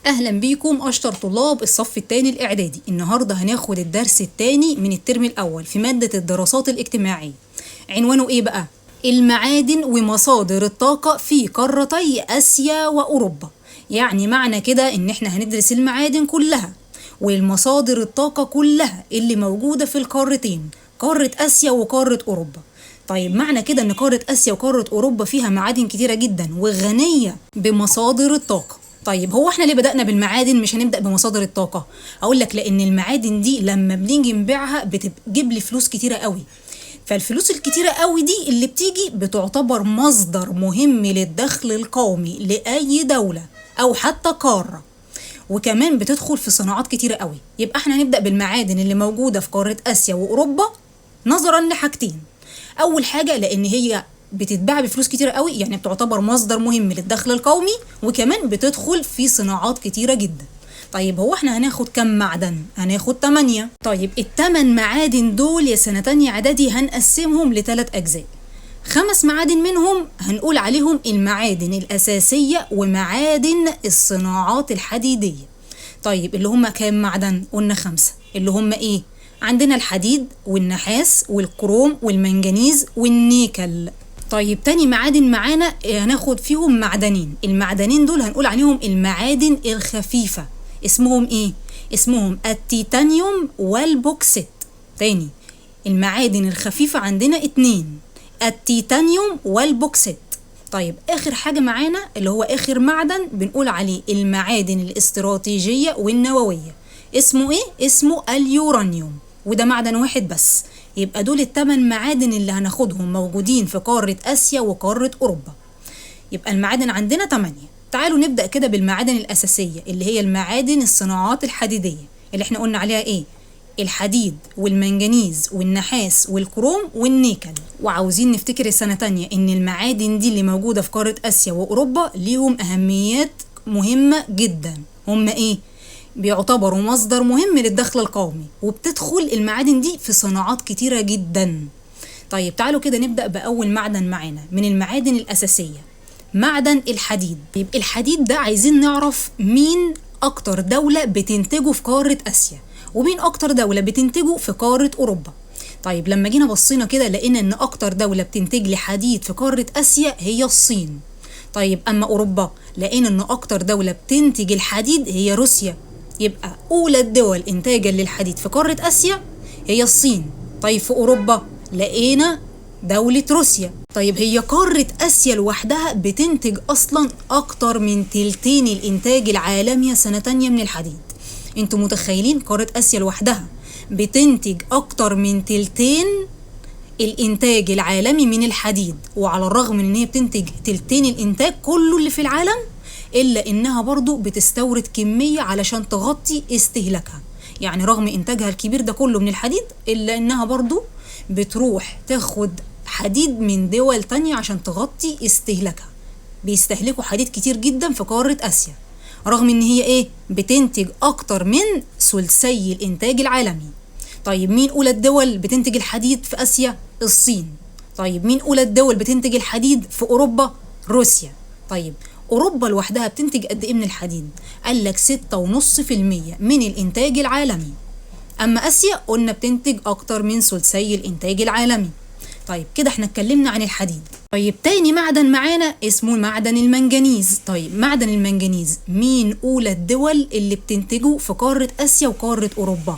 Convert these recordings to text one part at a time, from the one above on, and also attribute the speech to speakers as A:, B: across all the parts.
A: اهلا بيكم اشطر طلاب الصف الثاني الاعدادي. النهارده هناخد الدرس الثاني من الترم الاول في مادة الدراسات الاجتماعية. عنوانه ايه بقى؟ المعادن ومصادر الطاقة في قارتي اسيا واوروبا. يعني معنى كده ان احنا هندرس المعادن كلها والمصادر الطاقة كلها اللي موجودة في القارتين، قارة اسيا وقاره اوروبا. طيب معنى كده ان قارة اسيا وقاره اوروبا فيها معادن كتيرة جدا وغنيه بمصادر الطاقة. طيب هو احنا ليه بدأنا بالمعادن مش هنبدأ بمصادر الطاقة؟ اقول لك لان المعادن دي لما بنيجي نبيعها بتجيب لي فلوس كتيرة قوي، فالفلوس الكتيرة قوي دي اللي بتيجي بتعتبر مصدر مهم للدخل القومي لأي دولة او حتى قارة، وكمان بتدخل في صناعات كتيرة قوي. يبقى احنا هنبدأ بالمعادن اللي موجودة في قارة آسيا وأوروبا نظرا لحاجتين. اول حاجة لان هي بتتباع بفلوس كتيرة قوي، يعني بتعتبر مصدر مهم للدخل القومي، وكمان بتدخل في صناعات كتيرة جدا. طيب هو احنا هناخد كم معدن؟ هناخد 8. طيب التمن معادن دول يا سنة تانية اعدادي هنقسمهم لثلاث اجزاء. 5 معادن منهم هنقول عليهم المعادن الاساسية ومعادن الصناعات الحديدية. طيب اللي هم كام معدن؟ قلنا 5. اللي هم ايه؟ عندنا الحديد والنحاس والكروم والمنجنيز والنيكل. طيب تاني معادن معانا هناخد فيهم معدنين. المعدنين دول هنقول عليهم المعادن الخفيفة. اسمهم ايه؟ اسمهم التيتانيوم والبوكسيت. تاني المعادن الخفيفة عندنا 2، التيتانيوم والبوكسيت. طيب اخر حاجة معانا اللي هو اخر معدن بنقول عليه المعادن الاستراتيجية والنووية. اسمه ايه؟ اسمه اليورانيوم، وده معدن واحد بس. يبقى دول ال8 معادن اللي هناخدهم موجودين في قارة آسيا وقارة أوروبا. يبقى المعادن عندنا 8. تعالوا نبدأ كده بالمعادن الأساسية اللي هي المعادن الصناعات الحديدية اللي احنا قلنا عليها ايه؟ الحديد والمنجنيز والنحاس والكروم والنيكل. وعاوزين نفتكر السنة تانية ان المعادن دي اللي موجودة في قارة آسيا وأوروبا ليهم أهميات مهمة جدا. هم ايه؟ بيعتبروا مصدر مهم للدخل القومي، وبتدخل المعادن دي في صناعات كتيرة جدا. طيب تعالوا كده نبدأ بأول معدن معانا من المعادن الأساسية، معدن الحديد. يبقى الحديد ده عايزين نعرف مين أكتر دولة بتنتجه في قارة آسيا ومين أكتر دولة بتنتجه في قارة أوروبا. طيب لما جينا بصينا كده لقينا إن أكتر دولة بتنتج لحديد في قارة آسيا هي الصين. طيب أما أوروبا لقينا إن أكتر دولة بتنتج الحديد هي روسيا. يبقى أولى الدول إنتاجا للحديد في قارة آسيا هي الصين. طيب في أوروبا لقينا دولة روسيا. طيب هي قارة آسيا لوحدها بتنتج أصلا أكتر من 2/3 الإنتاج العالمي سنة تانية من الحديد. انتوا متخيلين قارة آسيا لوحدها بتنتج أكتر من 2/3 الإنتاج العالمي من الحديد، وعلى الرغم من إن هي بتنتج 2/3 الإنتاج كله اللي في العالم، إلا إنها برضو بتستورد كمية علشان تغطي استهلاكها. يعني رغم إنتاجها الكبير ده كله من الحديد، إلا إنها برضو بتروح تاخد حديد من دول تانية عشان تغطي استهلاكها. بيستهلكوا حديد كتير جدا في قارة آسيا، رغم إن هي إيه؟ بتنتج أكتر من 2/3 الإنتاج العالمي. طيب مين أولى الدول بتنتج الحديد في آسيا؟ الصين. طيب مين أولى الدول بتنتج الحديد في أوروبا؟ روسيا. طيب أوروبا لوحدها بتنتج قد إيه من الحديد؟ قال لك 6.5% من الإنتاج العالمي. أما آسيا قلنا بتنتج أكتر من 2/3 الإنتاج العالمي. طيب كده احنا اتكلمنا عن الحديد. طيب تاني معدن معانا اسمه معدن المنجنيز. طيب معدن المنجنيز مين أولى الدول اللي بتنتجه في قارة آسيا وقارة أوروبا؟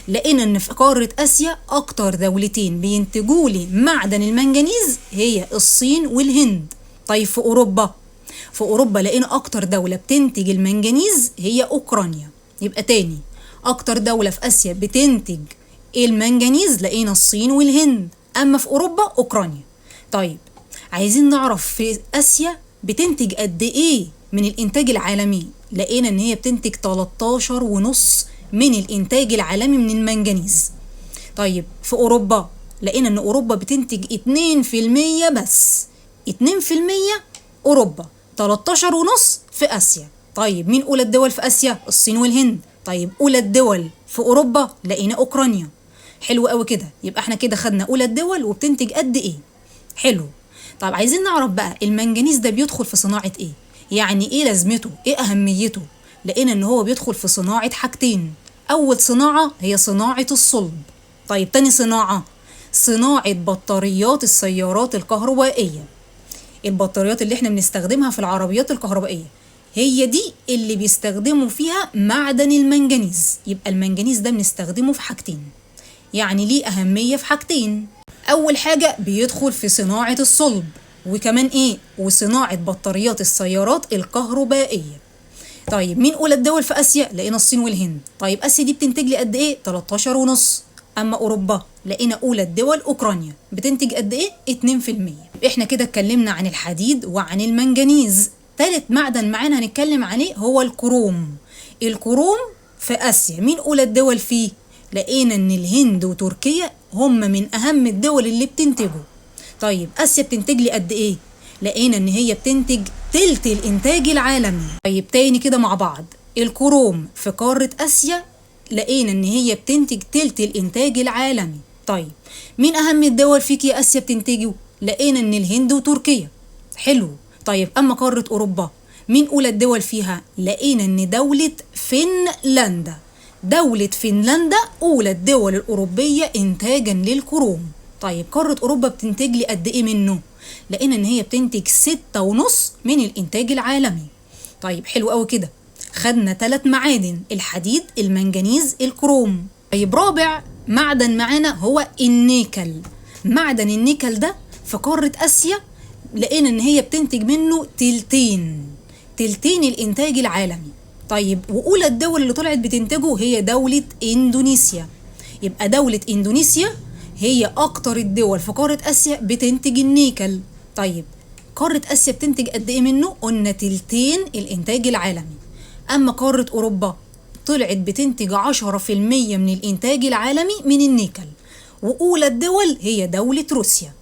A: لقينا إن في قارة آسيا أكتر دولتين بينتجوا لي معدن المنجنيز هي الصين والهند. طيب في أوروبا؟ في أوروبا لقينا أكتر دولة بتنتج المنجنيز هي أوكرانيا. يبقى تاني أكتر دولة في آسيا بتنتج المنجنيز لقينا الصين والهند، أما في أوروبا أوكرانيا. طيب عايزين نعرف في آسيا بتنتج قد إيه من الإنتاج العالمي؟ لقينا إن هي بتنتج 13.5 من الإنتاج العالمي من المنجنيز. طيب في أوروبا لقينا إن أوروبا بتنتج 2% بس، 2% أوروبا، 13.5 في آسيا. طيب مين أولى الدول في آسيا؟ الصين والهند. طيب أولى الدول في أوروبا لقينا أوكرانيا. حلو قوي كده، يبقى احنا كده خدنا أولى الدول وبتنتج قد إيه. حلو. طب عايزين نعرف بقى المنجنيز ده بيدخل في صناعة إيه؟ يعني إيه لازمته؟ إيه أهميته؟ لقينا إن هو بيدخل في صناعة حاجتين. أول صناعة هي صناعة الصلب. طيب تاني صناعة، صناعة بطاريات السيارات الكهربائية. البطاريات اللي احنا بنستخدمها في العربيات الكهربائية هي دي اللي بيستخدموا فيها معدن المنجنيز. يبقى المنجنيز ده بنستخدمه في حاجتين، يعني ليه أهمية في حاجتين. أول حاجة بيدخل في صناعة الصلب، وكمان إيه؟ وصناعة بطاريات السيارات الكهربائية. طيب مين أولى الدول في آسيا؟ لقينا الصين والهند. طيب آسيا دي بتنتج لي قد إيه؟ 13.5. أما أوروبا لقينا أولى الدول أوكرانيا بتنتج قد إيه؟ 2%. إحنا كده اتكلمنا عن الحديد وعن المنجنيز. تالت معدن معانا هنتكلم عليه هو الكروم. الكروم في آسيا مين أولى الدول فيه؟ لقينا إن الهند وتركيا هم من أهم الدول اللي بتنتجه. طيب آسيا بتنتج لي قد إيه؟ لقينا إن هي بتنتج تلت الإنتاج العالمي. طيب تاني كده مع بعض، الكروم في قارة آسيا لقينا إن هي بتنتج تلت الإنتاج العالمي. طيب مين أهم الدول فيك يا آسيا بتنتجه؟ لقينا إن الهند وتركيا. حلو. طيب أما قارة أوروبا مين أولى الدول فيها؟ لقينا إن دولة فنلندا، دولة فنلندا أولى الدول الأوروبية إنتاجا للكروم. طيب قارة أوروبا بتنتج لي قد إيه منه؟ لقينا إن هي بتنتج 6.5 من الإنتاج العالمي. طيب حلو قوي كده، خدنا 3 معادن، الحديد المنجنيز الكروم. طيب رابع معدن معانا هو النيكل. معدن النيكل ده في قارة آسيا لقينا إن هي بتنتج منه تلتين الإنتاج العالمي. طيب وأولى الدول اللي طلعت بتنتجه هي دولة إندونيسيا. يبقى دولة إندونيسيا هي أكتر الدول في قارة آسيا بتنتج النيكل. طيب قارة آسيا بتنتج قد إيه منه؟ قلنا تلتين الإنتاج العالمي. أما قارة أوروبا طلعت بتنتج 10% من الإنتاج العالمي من النيكل. وأولى الدول هي دولة روسيا،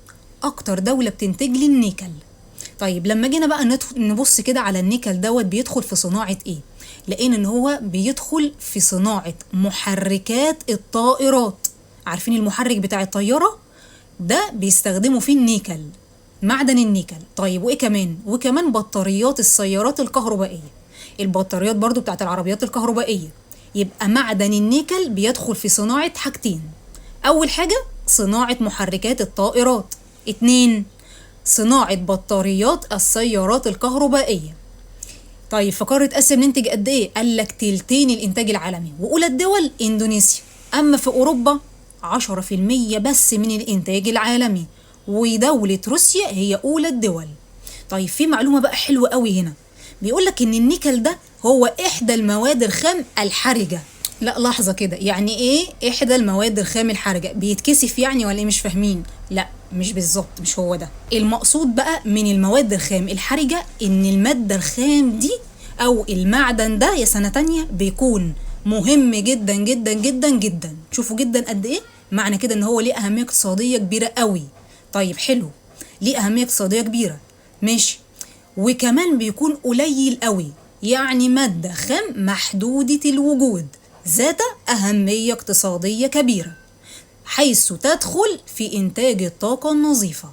A: أكتر دولة بتنتج لي النيكل. طيب لما جينا بقى نبص كده على النيكل دوت بيدخل في صناعة إيه؟ لقينا إن هو بيدخل في صناعة محركات الطائرات. عارفين المحرك بتاع الطيارة ده بيستخدموا فيه النيكل، معدن النيكل. طيب وإيه كمان؟ وكمان بطاريات السيارات الكهربائية، البطاريات برضو بتاعت العربيات الكهربائية. يبقى معدن النيكل بيدخل في صناعة حاجتين، أول حاجة صناعة محركات الطائرات، 2 صناعة بطاريات السيارات الكهربائية. طيب في قارة آسيا بننتج قد إيه؟ قال لك تلتين الإنتاج العالمي، وأولى الدول إندونيسيا. أما في أوروبا 10% بس من الإنتاج العالمي، ودولة روسيا هي أولى الدول. طيب في معلومة بقى حلوة قوي هنا، بيقول لك إن النيكل ده هو إحدى المواد الخام الحرجة. لا لحظة كده، يعني إيه إحدى المواد الخام الحرجة؟ بيتكسف يعني ولا إيه؟ مش فاهمين. لا مش بالظبط، مش هو ده المقصود بقى من المواد الخام الحرجة. إن المادة الخام دي أو المعدن ده يا سنة تانية بيكون مهم جدا جدا جدا جدا. شوفوا جدا قد إيه، معنى كده إن هو ليه أهمية اقتصادية كبيرة قوي. طيب حلو، ليه أهمية اقتصادية كبيرة، ماشي. وكمان بيكون قليل قوي، يعني مادة خام محدودة الوجود ذات أهمية اقتصادية كبيرة، حيث تدخل في إنتاج الطاقة النظيفة.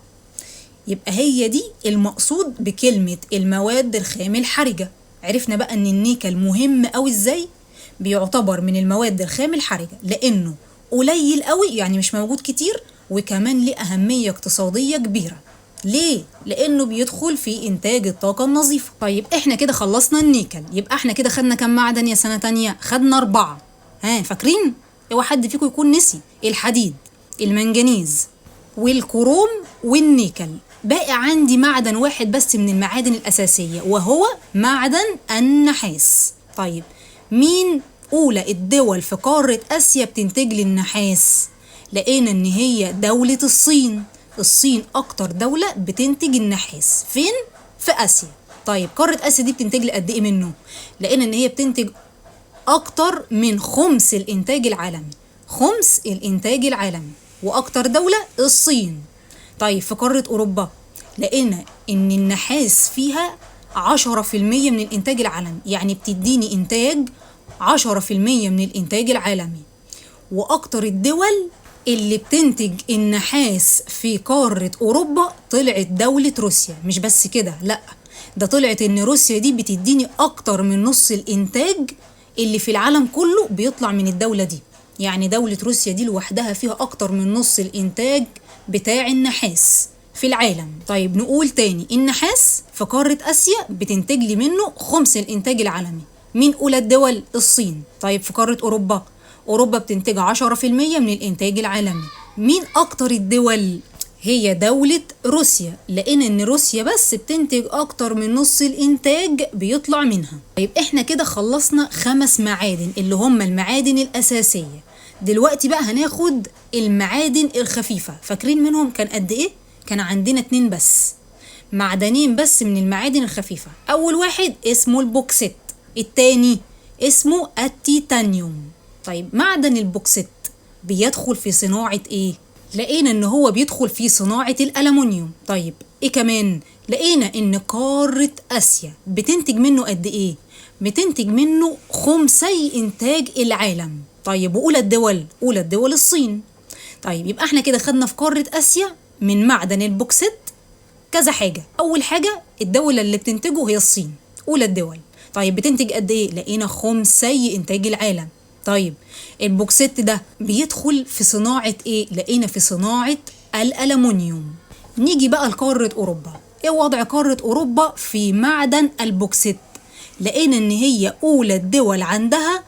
A: يبقى هي دي المقصود بكلمة المواد الخام الحرجة. عرفنا بقى إن النيكل مهم قوي إزاي، بيعتبر من المواد الخام الحرجة لأنه قليل قوي، يعني مش موجود كتير، وكمان ليه أهمية اقتصادية كبيرة. ليه؟ لأنه بيدخل في إنتاج الطاقة النظيفة. طيب إحنا كده خلصنا النيكل، يبقى إحنا كده خدنا كم معدن يا سنة تانية؟ خدنا 4. ها فاكرين؟ اوعى حد فيكم يكون نسي. الحديد، المنجنيز، والكروم، والنيكل. باقي عندي معدن واحد بس من المعادن الأساسية، وهو معدن النحاس. طيب مين أولى الدول في قارة آسيا بتنتج لي النحاس؟ لقينا إن هي دولة الصين. الصين أكتر دولة بتنتج النحاس فين؟ في آسيا. طيب قارة آسيا دي بتنتج لي قد إيه منه؟ لقينا إن هي بتنتج أكتر من خمس الإنتاج العالمي، خمس الإنتاج العالمي، وأكتر دولة الصين. طيب في قارة أوروبا لقينا إن النحاس فيها 10% من الإنتاج العالمي، يعني بتديني إنتاج 10% من الإنتاج العالمي. وأكتر الدول اللي بتنتج النحاس في قارة أوروبا طلعت دولة روسيا. مش بس كده، لأ، ده طلعت إن روسيا دي بتديني أكتر من نص الإنتاج اللي في العالم كله بيطلع من الدولة دي. يعني دولة روسيا دي لوحدها فيها أكتر من نص الإنتاج بتاع النحاس في العالم. طيب نقول تاني، النحاس في قارة آسيا بتنتج لي منه خمس الإنتاج العالمي. مين أولى الدول؟ الصين. طيب في قارة أوروبا، أوروبا بتنتج 10% من الإنتاج العالمي. مين أكتر الدول؟ هي دولة روسيا، لأن إن روسيا بس بتنتج أكتر من نص الإنتاج بيطلع منها. طيب إحنا كده خلصنا 5 معادن اللي هم المعادن الأساسية. دلوقتي بقى هناخد المعادن الخفيفة. فاكرين منهم كان قد إيه؟ كان عندنا 2 بس، معدنين بس من المعادن الخفيفة. أول واحد اسمه البوكسيت، التاني اسمه التيتانيوم. طيب معدن البوكسيت بيدخل في صناعة إيه؟ لقينا إن هو بيدخل في صناعة الألمنيوم. طيب إيه كمان؟ لقينا إن قارة آسيا بتنتج منه قد إيه؟ بتنتج منه خمسي إنتاج العالم. طيب وأولى الدول؟ أولى الدول الصين. طيب يبقى إحنا كده خدنا في قارة آسيا من معدن البوكسيت كذا حاجة. أول حاجة الدولة اللي بتنتجه هي الصين، أولى الدول. طيب بتنتج قد إيه؟ لقينا خمسي إنتاج العالم. طيب البوكسيت ده بيدخل في صناعة إيه؟ لقينا في صناعة الألمنيوم. نيجي بقى لقارة أوروبا. إيه وضع قارة أوروبا في معدن البوكسيت؟ لقينا إن هي أولى الدول عندها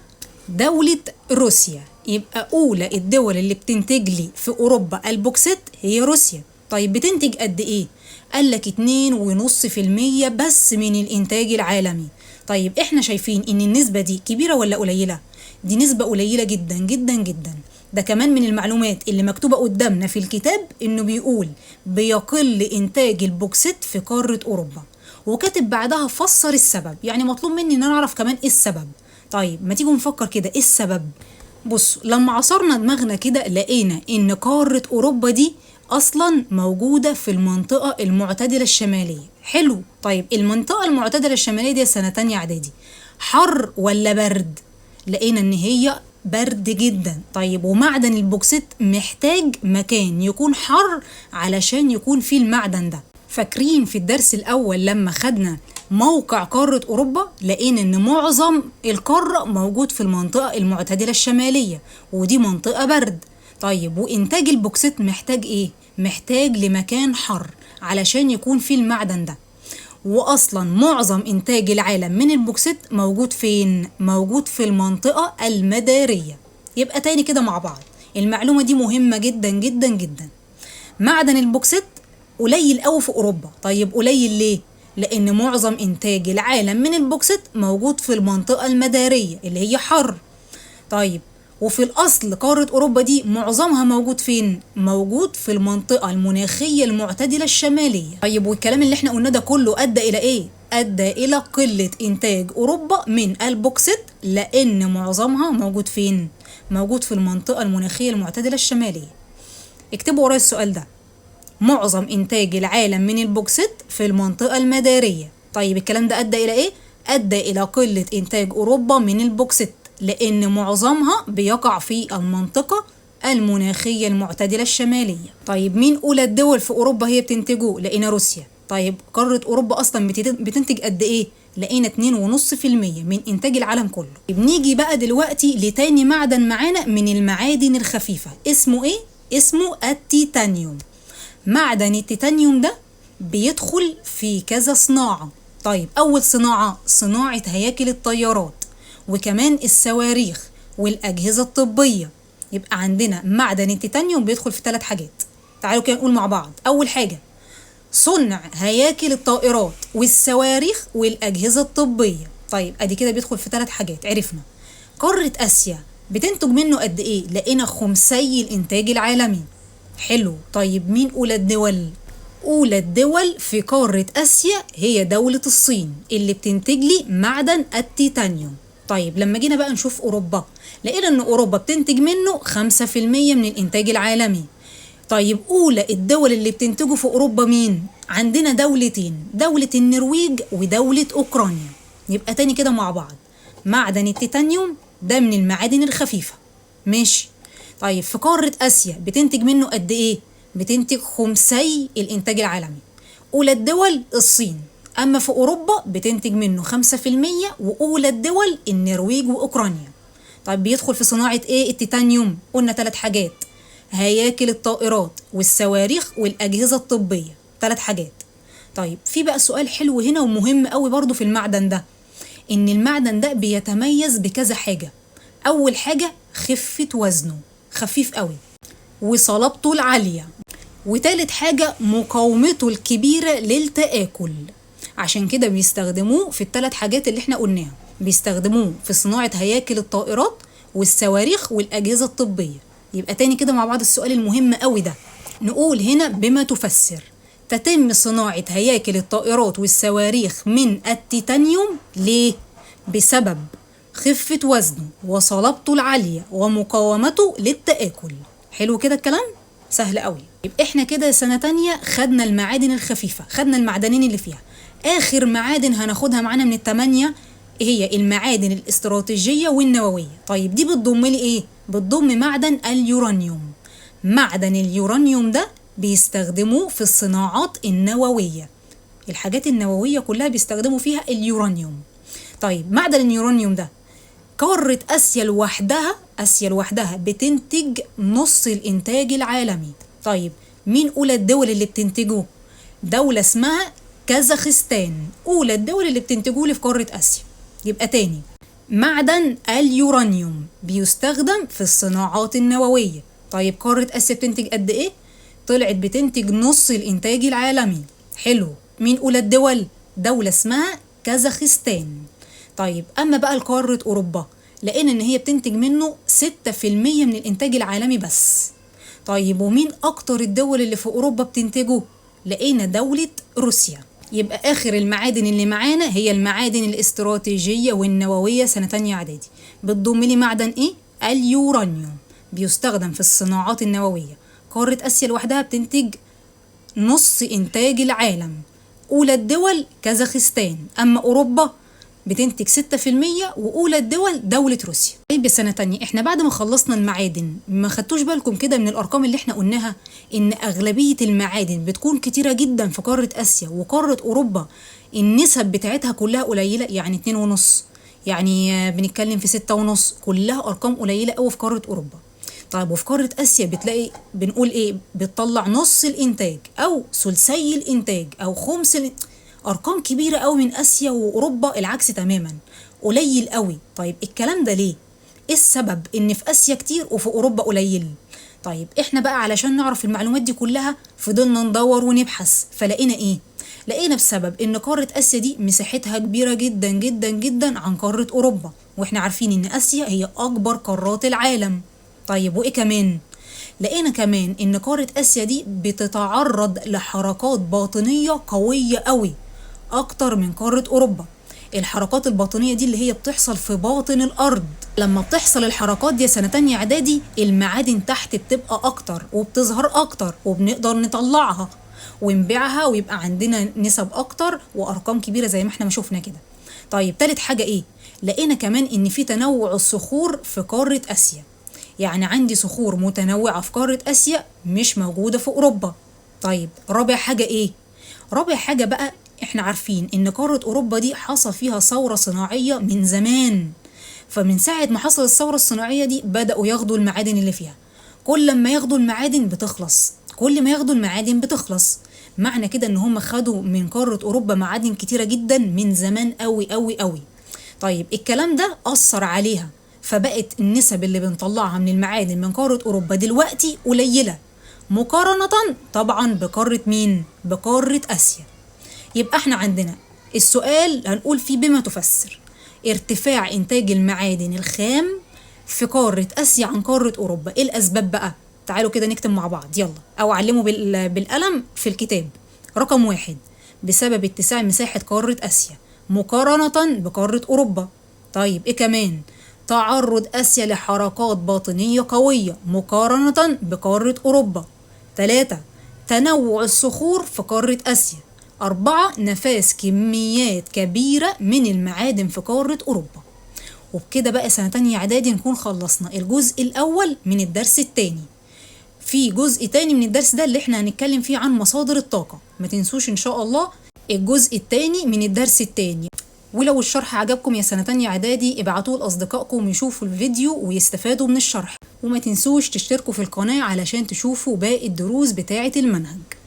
A: دولة روسيا. يبقى أولى الدول اللي بتنتج لي في أوروبا البوكسيت هي روسيا. طيب بتنتج قد إيه؟ قال لك 2.5% بس من الإنتاج العالمي. طيب إحنا شايفين إن النسبة دي كبيرة ولا قليلة؟ دي نسبة قليلة جدا جدا جدا. ده كمان من المعلومات اللي مكتوبة قدامنا في الكتاب إنه بيقول بيقل إنتاج البوكسيت في قارة أوروبا، وكاتب بعدها فسر السبب. يعني مطلوب مني إن أنا أعرف كمان إيه السبب. طيب ما تيجوا نفكر كده إيه السبب؟ بص، لما عصرنا دماغنا كده لقينا إن قارة أوروبا دي أصلا موجودة في المنطقة المعتدلة الشمالية. حلو. طيب المنطقة المعتدلة الشمالية دي سنة تانية إعدادي، حر ولا برد؟ لقينا إن هي برد جدا. طيب ومعدن البوكسيت محتاج مكان يكون حر علشان يكون فيه المعدن ده. فاكرين في الدرس الأول لما خدنا موقع قارة أوروبا لقينا إن معظم القارة موجود في المنطقة المعتدلة الشمالية، ودي منطقة برد. طيب وإنتاج البوكسيت محتاج إيه؟ محتاج لمكان حر علشان يكون فيه المعدن ده. وأصلا معظم إنتاج العالم من البوكسيت موجود فين؟ موجود في المنطقة المدارية. يبقى تاني كده مع بعض، المعلومة دي مهمة جدا جدا جدا. معدن البوكسيت قليل قوي في أوروبا. طيب قليل ليه؟ لأن معظم إنتاج العالم من البوكسيت موجود في المنطقة المدارية اللي هي حر. طيب وفي الأصل قارة أوروبا دي معظمها موجود فين؟ موجود في المنطقة المناخية المعتدلة الشمالية. طيب والكلام اللي احنا قلناه ده كله أدى إلى إيه؟ أدى إلى قلة إنتاج أوروبا من البوكسيت، لأن معظمها موجود فين؟ موجود في المنطقة المناخية المعتدلة الشمالية. اكتبوا ورايا السؤال ده، معظم إنتاج العالم من البوكسيت في المنطقة المدارية. طيب الكلام ده أدى إلى إيه؟ أدى إلى قلة إنتاج أوروبا من البوكسيت، لأن معظمها بيقع في المنطقة المناخية المعتدلة الشمالية. طيب مين أولى الدول في أوروبا هي بتنتجه؟ لقينا روسيا. طيب قارة أوروبا أصلا بتنتج قد إيه؟ لقينا 2.5% من إنتاج العالم كله. بنيجي بقى دلوقتي لتاني معدن معانا من المعادن الخفيفة، اسمه إيه؟ اسمه التيتانيوم. معدن التيتانيوم ده بيدخل في كذا صناعة. طيب أول صناعة صناعة هياكل الطيارات، وكمان الصواريخ والأجهزة الطبية. يبقى عندنا معدن التيتانيوم بيدخل في 3 حاجات. تعالوا كده نقول مع بعض. أول حاجة صنع هياكل الطائرات والصواريخ والأجهزة الطبية. طيب أدي كده بيدخل في 3 حاجات عرفنا. قارة آسيا بتنتج منه قد إيه؟ لقينا خمسي الإنتاج العالمي. حلو. طيب مين أولى الدول؟ أولى الدول في قارة آسيا هي دولة الصين اللي بتنتج لي معدن التيتانيوم. طيب لما جينا بقى نشوف أوروبا لقينا إن أوروبا بتنتج منه 5% من الإنتاج العالمي. طيب أولى الدول اللي بتنتجه في أوروبا مين؟ عندنا دولتين، دولة النرويج ودولة أوكرانيا. يبقى تاني كده مع بعض، معدن التيتانيوم ده من المعادن الخفيفة، ماشي. طيب في قارة آسيا بتنتج منه قد إيه؟ بتنتج خمسي الإنتاج العالمي. أولى الدول الصين، أما في أوروبا بتنتج منه 5%، وأولى الدول النرويج وأوكرانيا. طيب بيدخل في صناعة إيه التيتانيوم؟ قلنا 3 حاجات: هياكل الطائرات والصواريخ والأجهزة الطبية، 3 حاجات. طيب في بقى سؤال حلو هنا ومهم قوي برضو في المعدن ده، إن المعدن ده بيتميز بكذا حاجة. أول حاجة خفة وزنه، خفيف قوي، وصلابته العالية، وتالت حاجة مقاومته الكبيرة للتآكل. عشان كده بيستخدموه في ال3 حاجات اللي احنا قلناها، بيستخدموه في صناعة هياكل الطائرات والصواريخ والأجهزة الطبية. يبقى تاني كده مع بعض السؤال المهم قوي ده، نقول هنا بما تفسر تتم صناعة هياكل الطائرات والصواريخ من التيتانيوم ليه؟ بسبب خفة وزنه وصلابته العالية ومقاومته للتآكل. حلو كده الكلام؟ سهل قوي. يبقى احنا كده سنة تانية خدنا المعادن الخفيفة، خدنا المعدنين اللي فيها. آخر معادن هناخدها معانا من ال8 هي المعادن الاستراتيجية والنووية. طيب دي بتضم لي ايه؟ بتضم معدن اليورانيوم. معدن اليورانيوم ده بيستخدموه في الصناعات النووية، الحاجات النووية كلها بيستخدموا فيها اليورانيوم. طيب معدن اليورانيوم ده قارة آسيا لوحدها، آسيا لوحدها بتنتج نص الإنتاج العالمي. طيب مين أولى الدول اللي بتنتجه؟ دولة اسمها كازاخستان، أولى الدول اللي بتنتجه لي في قارة آسيا. يبقى تاني معدن اليورانيوم بيستخدم في الصناعات النووية. طيب قارة آسيا بتنتج قد إيه؟ طلعت بتنتج نص الإنتاج العالمي. حلو، مين أولى الدول؟ دولة اسمها كازاخستان. طيب أما بقى القارة أوروبا، لقينا إن هي بتنتج منه 6% من الإنتاج العالمي بس. طيب ومين أكتر الدول اللي في أوروبا بتنتجه؟ لقينا دولة روسيا. يبقى آخر المعادن اللي معانا هي المعادن الاستراتيجية والنووية سنة تانية إعدادي. بتضم لي معدن إيه؟ اليورانيوم، بيستخدم في الصناعات النووية. قارة آسيا لوحدها بتنتج نص إنتاج العالم. أولى الدول كازاخستان، أما أوروبا بتنتج 6%، وأولى الدول دولة روسيا. طيب يا سنة تانية، احنا بعد ما خلصنا المعادن ما خدتوش بالكم كده من الأرقام اللي احنا قلناها إن أغلبية المعادن بتكون كتيرة جدا في قارة آسيا وقارة أوروبا النسب بتاعتها كلها قليلة، يعني 2.5، يعني بنتكلم في 6.5، كلها أرقام قليلة أوي في قارة أوروبا. طيب وفي قارة آسيا بتلاقي بنقول إيه؟ بتطلع نص الإنتاج أو ثلثي الإنتاج أو خمس أرقام كبيرة قوي من آسيا، وأوروبا العكس تماما، قليل قوي. طيب الكلام ده ليه؟ إيه السبب إن في آسيا كتير وفي أوروبا قليل؟ طيب إحنا بقى علشان نعرف المعلومات دي كلها فضلنا ندور ونبحث، فلقينا إيه؟ لقينا بسبب إن قارة آسيا دي مساحتها كبيرة جدا جدا جدا عن قارة أوروبا، وإحنا عارفين إن آسيا هي أكبر قارات العالم. طيب وإيه كمان؟ لقينا كمان إن قارة آسيا دي بتتعرض لحركات باطنية قوية قوي أكتر من قارة أوروبا. الحركات الباطنية دي اللي هي بتحصل في باطن الأرض، لما بتحصل الحركات دي سنة تانية إعدادي المعادن تحت بتبقى أكتر وبتظهر أكتر، وبنقدر نطلعها ونبيعها ويبقى عندنا نسب أكتر وأرقام كبيرة زي ما احنا ما شفنا كده. طيب تالت حاجة إيه؟ لقينا كمان إن في تنوع الصخور في قارة آسيا، يعني عندي صخور متنوعة في قارة آسيا مش موجودة في أوروبا. طيب رابع حاجة إيه؟ رابع حاجة بقى احنا عارفين ان قارة اوروبا دي حصل فيها ثورة صناعية من زمان، فمن ساعة ما حصل الثورة الصناعية دي بدأوا ياخدوا المعادن اللي فيها. كل ما ياخدوا المعادن بتخلص، كل ما ياخدوا المعادن بتخلص. معنى كده ان هم خدوا من قارة اوروبا معادن كتيرة جدا من زمان قوي قوي قوي. طيب الكلام ده أثر عليها، فبقت النسب اللي بنطلعها من المعادن من قارة اوروبا دلوقتي قليلة مقارنة طبعا بقارة مين؟ بقارة آسيا. يبقى احنا عندنا السؤال هنقول فيه بما تفسر ارتفاع انتاج المعادن الخام في قارة آسيا عن قارة أوروبا، ايه الأسباب بقى؟ تعالوا كده نكتب مع بعض، يلا، أو علموا بالقلم في الكتاب. رقم 1، بسبب اتساع مساحة قارة آسيا مقارنة بقارة أوروبا. طيب ايه كمان؟ تعرض آسيا لحركات باطنية قوية مقارنة بقارة أوروبا. 3، تنوع الصخور في قارة آسيا. 4، نفاذ كميات كبيرة من المعادن في قارة أوروبا. وبكده بقى سنة تانية إعدادي نكون خلصنا الجزء الأول من الدرس التاني. في جزء تاني من الدرس ده اللي احنا هنتكلم فيه عن مصادر الطاقة. ما تنسوش إن شاء الله الجزء الثاني من الدرس الثاني. ولو الشرح عجبكم يا سنة تانية إعدادي ابعتوه لأصدقائكم يشوفوا الفيديو ويستفادوا من الشرح، وما تنسوش تشتركوا في القناة علشان تشوفوا باقي الدروس بتاعة المنهج.